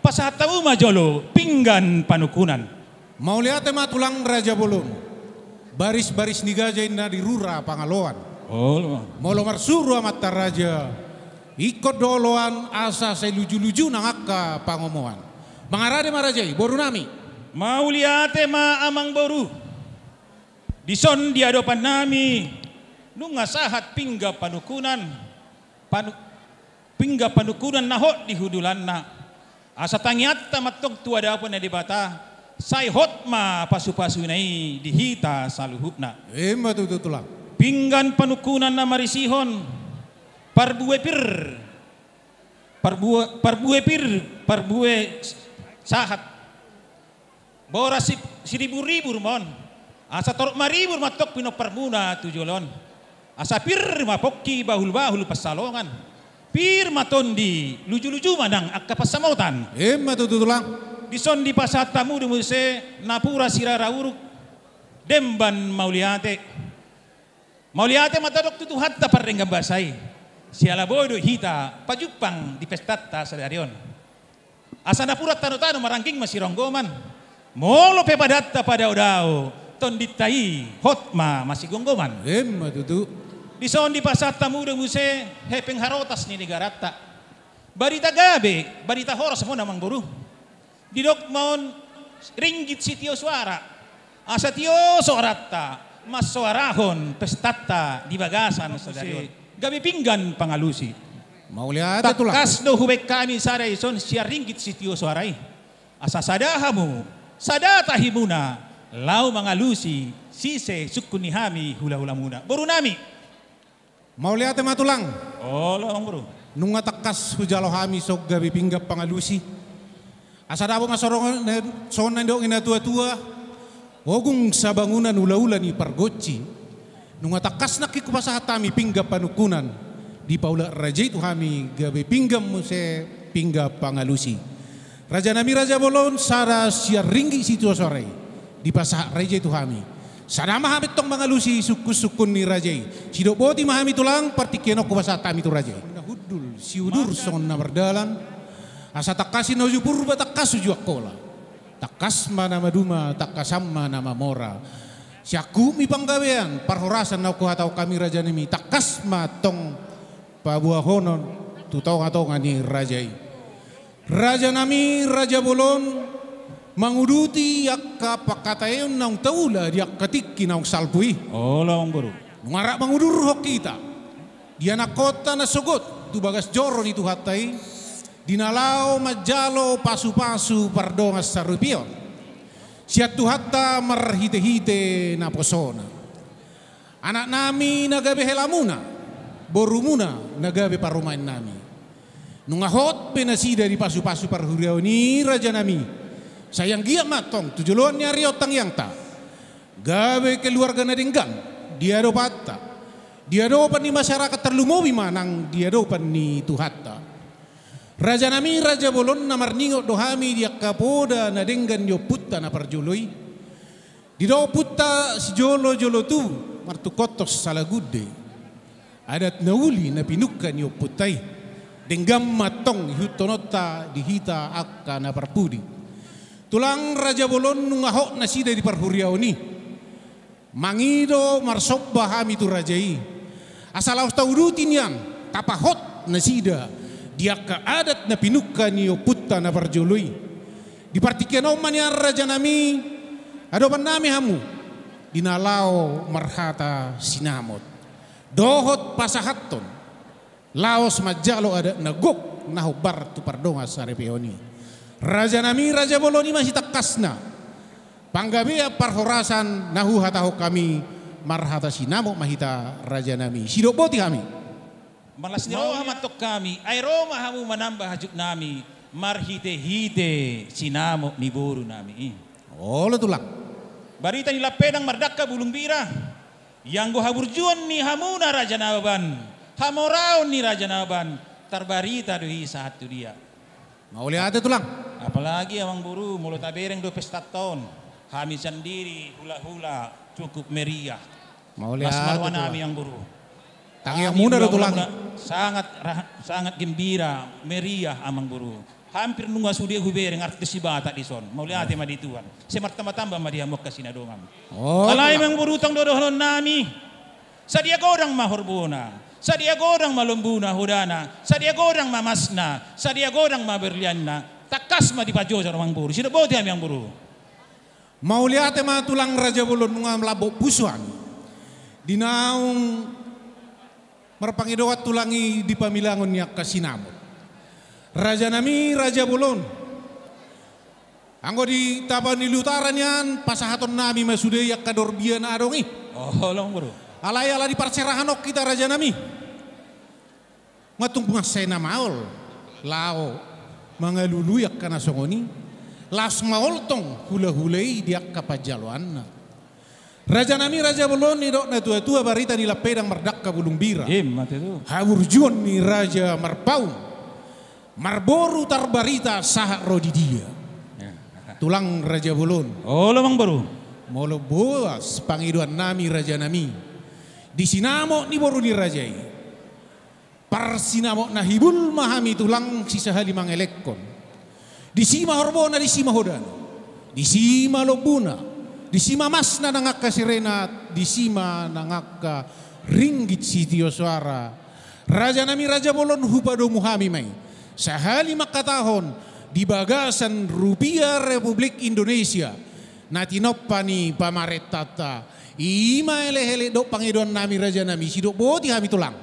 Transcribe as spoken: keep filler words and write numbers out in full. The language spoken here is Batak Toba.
Pasahat hamu ma jolo pinggan panungkunan. Mauliate ma tulang raja bolon. Baris-baris ni gaja inna di rura pangaloan. Olo. Molo marsuru amanta raja, ingkon do oloan asa sai luju-luju nang angka pangomoan. Mangarade ma raja i, boru nami. Mauliate ma amang boru. Dison di adopan nami nunga sahat pinggan panungkunan. Panu-, pinggan panungkunan na hot di hundulanna. Asa tangiangta ma antong tu adopan ni Debata, sai hot ma pasu-pasuna i di hita saluhutna. Ima tutu tulang. Pinggan panungkunan na marisihon parbue pir, parbue, parbue pir, parbue sahat. Boras si, siribur-ribur ma on. Asa torop maribur ma antong pinomparmuna tu joloan. Asa pir ma pongki bahul-bahul pansalongan. Pir ma tondi luju-luju ma nang angka pansamotan. Ima tutu tulang. Dison dipasahat hamu do muse napuran sirara uruk. Demban mauliate. Mauliate ma tadok tu Tuhanta pardenggan basa i. Siala boi do hita pajumpang di pestanta sadari on. Asa napuran tano-tano marangging masironggoman. Molo pe padanta padao-dao, tondinta i hot ma masigomgoman. Ima tutu. Dison dipasahat hamu do muse hepeng harotas ni negaranta. Barita gabe, barita horas ma on amang boru. Didok ma on ringgit sitio soara. Asa tio soaranta, mansoarahon pestanta di bagasan sadari on. Gabe pinggan pangalusi. Mauliate tulang. Tangkas do hubaen hami sada dison sian ringgit sitio soara i. Asa sada hamu, sada tahimuna, laho mangalusi sise sungkun ni hami hula-hulamuna. Boru nami. Mauliate ma tulang. Olo amang boru. Nunga tangkas hujalo hami songon gabe pinggan pangalusi. Asa dapot ma songon na, songon na nidok ni natua-tua. Ogung sabangunan ula-ula ni pargonsi. Nunga tangkas nangkin hupasahat hami pinggan panungkunan. Dipaulak raja i tu hami gabe pinggan muse pinggan pangalusi. Raja nami raja bolon sada sian ringgit sitio soara i. Dipasahat raja i tu hami. Sada ma hami antong mangalusi sungkun-sungkun ni raja i. Sidok boti ma hami tulang partingkian on hupasahat hami tu raja i. Na hundul siudur songon na mardalan. Asa tangkas i na uju Purba tangkas uju Angkola. Tangkas ma na maduma, tangkasan ma na mamora. Siangkup ni panggabean, parhorasan na huhatahon hami raja nami, tangkas ma antong paboahonon tu tonga-tonga ni raja i. Raja nami, raja bolon, manguduti angka pangkataion naung taula di angka tingki naung salpu i. Olo amang boru. Nunga rap mangudurhon hita di anakkonta na sogot tu bagas joro ni Tuhanta i, di na laho manjalo pasu-pasu pardongan saripeon sian Tuhanta marhite-hite naposona. Anak nami na gabe helamuna, borumuna na gabe parumaen nami. Nunga hot pe nasida di pasu-pasu parhuriaon i raja nami. Sai anggiat ma antong tu joloan ni ari on tangiangta. Gabe keluarga na denggan di adopanta, di adopan ni masyarakat, tarlumobi ma nang di adopan ni Tuhanta. Raja nami raja bolon, na marningot do hami di angka poda na denggan ni ompunta na parjolo i. Didok ompunta sijolo-jolo tubu martungkothon salagunde. Adat na uli na pinungka ni ompunta i. Denggan ma antong ihuthononta di hita angka na parpudi. Tulang raja bolon, nunga hot nasida di parhuriaon i. Mangido marsomba hami tu raja i. Asa laos tauduti nian, tapahot nasida di angka adat na pinungka ni ompunta na parjolo i. Di partingkian on ma nian raja nami, adopan nami hamu, di na laho marhata sinamot dohot pasahathon laos manjalo adat na gok na hombar tu pardongan saripeon i. Raja nami raja bolon, i ma sitangkasna panggabean parhorasan na huhatahon hami. Marhata sinamot ma hita raja nami, sidok boti hami. Marlas ni roha ma antong hami, ai ro ma hamu manamba hajut nami marhite-hite sinamot ni boru nami i. Olo tulang. Barita ni lampedang mardangka bulung bira. Ianggo haburjuon ni hamuna Raja Nababan, hamoraon ni Raja Nababan, tarbarita do i sahat tu dia. Mauliate tulang. Apalagi amang boru, molo tabereng do pestanta on, hami sandiri hula-hula cukup meriah. Mauliate tulang. Las ma roha nami amang boru. Tangiangmuna do tulang. Sangat ra-, sangat gembira, meriah amang boru. Hampir nunga sude hubereng artis si Batak dison. Mauliate ma di Tuhan. Sai martamba-tamba ma di hamu angka sinadongan. Oh, alai, Amangboru, tong do dohononnami. Sadia godang ma horbona, sadia godang ma lombuna, hodana, sadia godang ma masna, sadia godang ma berlianna. Tangkas ma dipajojo, Amangboru. Sidok boti hami, Amangboru. Mauliate ma, Tulang, Raja Bolon, nunga lambok pusu hami di naung marpangidoan tulang i di pamilangon ni angka sinamot. Rajanami Raja Bolon, anggo di Tapanuli Utara nian, pasahatonnami ma sude i angka dorbia na adong i. Oh, Amangboru. Alai ala di parserahan on hita, Rajanami, nga tung mansai na maol laho mangalului angka na songon i. Laos maol tong hula-hula i di angka panjaloanna. Rajanami Raja Bolon, didok natua-tua, barita ni lampedang mardangka bulung bira. Ima tutu. Haburjuon ni raja marpaung, marboru tarbarita sahat ro di dia. Ya. Tulang, Raja Bolon. Olo, Amangboru. Molo boas pangidoannami, Rajanami, di sinamot ni boru ni raja i, parsinamot na hibul ma hami, Tulang, sisahali mangelekhon. Disi ma horbona, disi ma hodana, disi ma lombuna, disi ma masna nang angka sirena, disi ma nang angka ringgit sitio soara. Rajanami Raja Bolon, hupadomu hami ma i. Sahali mangkatahon di bagasan rupia Republik Indonesia na tinompa ni pamarentanta. I ma elek-elek dohot pangidoannami, Rajanami. Sidok boti hami, Tulang.